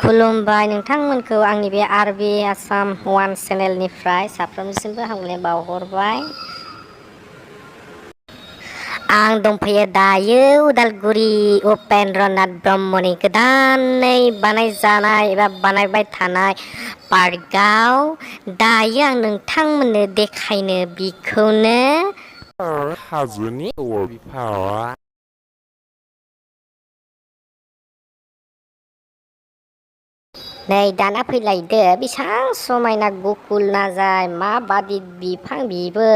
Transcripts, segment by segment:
खुलुमबाय नोंथांमोनखौ आंनि बे आरबि आसाम वान चेनेलनिफ्राय साफ्रोमनिसिमबो हामलायनाय बावहरबाय। आं दंफैयो दायो उदालगुरि उपेन्द्रनाथ ब्रह्मनि गोदानै बानायजानाय एबा बानायबाय थानाय पार्कआव दायो आं नोंथांमोननो देखायनो बिखौनो हाजोनि औवा बिफावा नै दाना फैलायदो बेसां समायना गुकुल नाजाय माबादि बिफां बिबो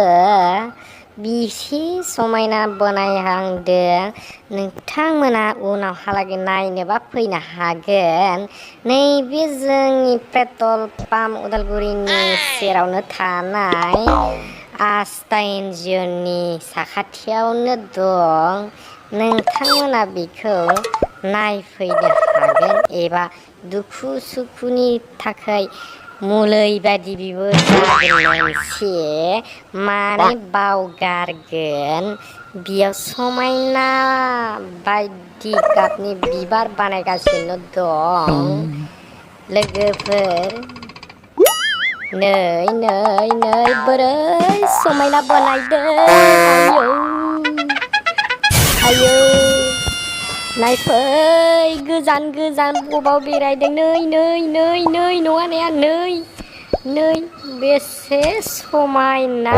बिसि समायना बनायहांदों नोंथांमोना उनावहालागै नायनोबा फैनो हागोन। नैबे जोंनि पेट्रल पाम्प उदालगुरिनि सेरावनो थानाय आस्था एनजिअ'नि साखाथियावनो दं। नोंथांमोना बेखौ नायफैनो हागोन एबा दुखु सुखुनि थाखाय मुलै बायदि बिबो जागोन मोनसे माने बावगारगोन। बेयाव समायना बायदि गाबनि बिबार बानायगासिनो दं। लोगोफोर नै बोरै समायना बनायदों आयौ नायफै गोजान गोजान बबाव बेरायदों नै नङा नेया नै बेसे समायना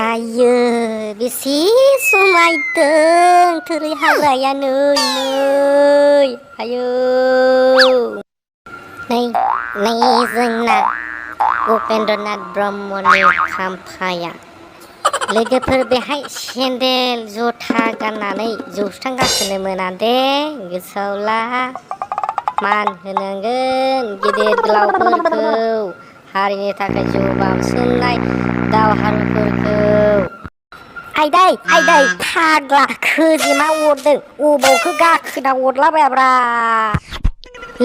आयो बेसे समायदों थोरै हाग्राया नै आयौ नै जोंना उपेन्द्रनाथ ब्रह्मनि खाम्फाया लोगोफोर बेहाय सेन्देल जुथा गाननानै जौस्रां गाखोनो मोना दे गोसोआव ला मान होनांगोन गेदेर गोलावफोरखौ हारिनि थाखाय जिउ बाउसोमनाय दावहारुफोरखौ। आइदै फाग्ला खोजेमा अरदों अबावखौ गाखोना अरलाबायाब्रा।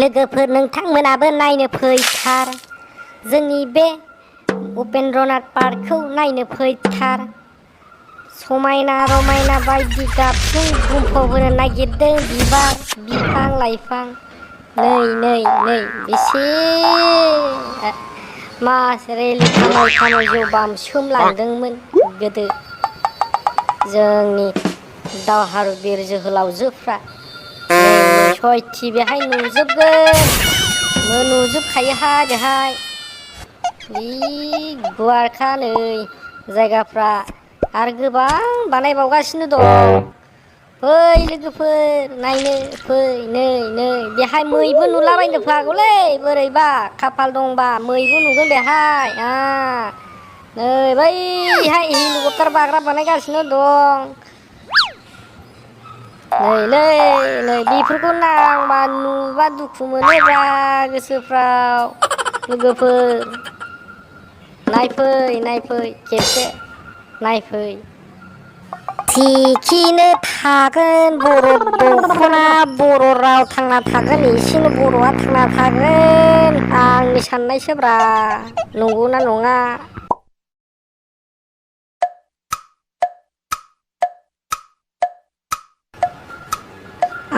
लोगोफोर नोंथांमोनाबो नायनो फैथार जोंनि बे उपेन्द्रनाथ पार्कखौ नायनो फैथार। समायना रमायना बायदि गाबजों बुंफबहोनो नागिरदों बिबार बिफां लाइफां नै बेसे मास रेलि खामै खामै जिउ बाउसोमलांदोंमोन गोदो जोंनि दावहारु बिर जोहोलावजोफ्रा नै सयथि बेहाय नुजोबखायो बेहाय जि गुवारखा नै जायगाफ्रा आरो गोबां बानायबावगासिनो दं। फै लोगोफोर नायनो फै नै बेहाय मैबो नुलाबायनो हागौलै बोरैबा खाफाल दंबा मैबो नुगोन बेहाय नै बैहाय हेलिकप्टार बाग्रा बानायगासिनो दं। नै बेफोरखौ नांबा नुबा दुखु मोनोब्रा गोसोफ्राव। लोगोफोर नायफै खेबसे नायफै थिखिनो थागोन बर' दख'ना बर' राव थांना थागोन एसेनो बर'आ थांना थागोन आंनि साननायसोब्रा नंगौना नङा।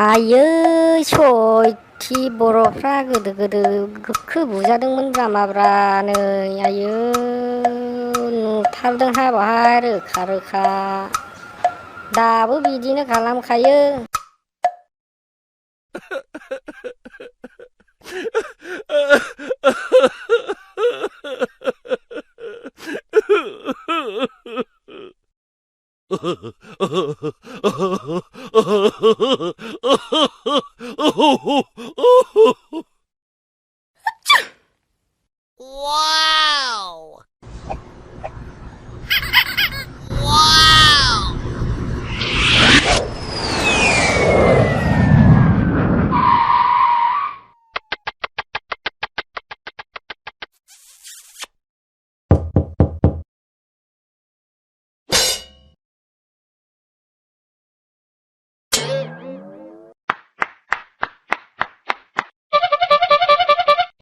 आयै सयथि बर'फ्रा गोदो गोखो बुजादोंमोन जामाब्रा नै आयौ नुथारदों बाहाय रोखा दाबो बिदिनो खालामखायो।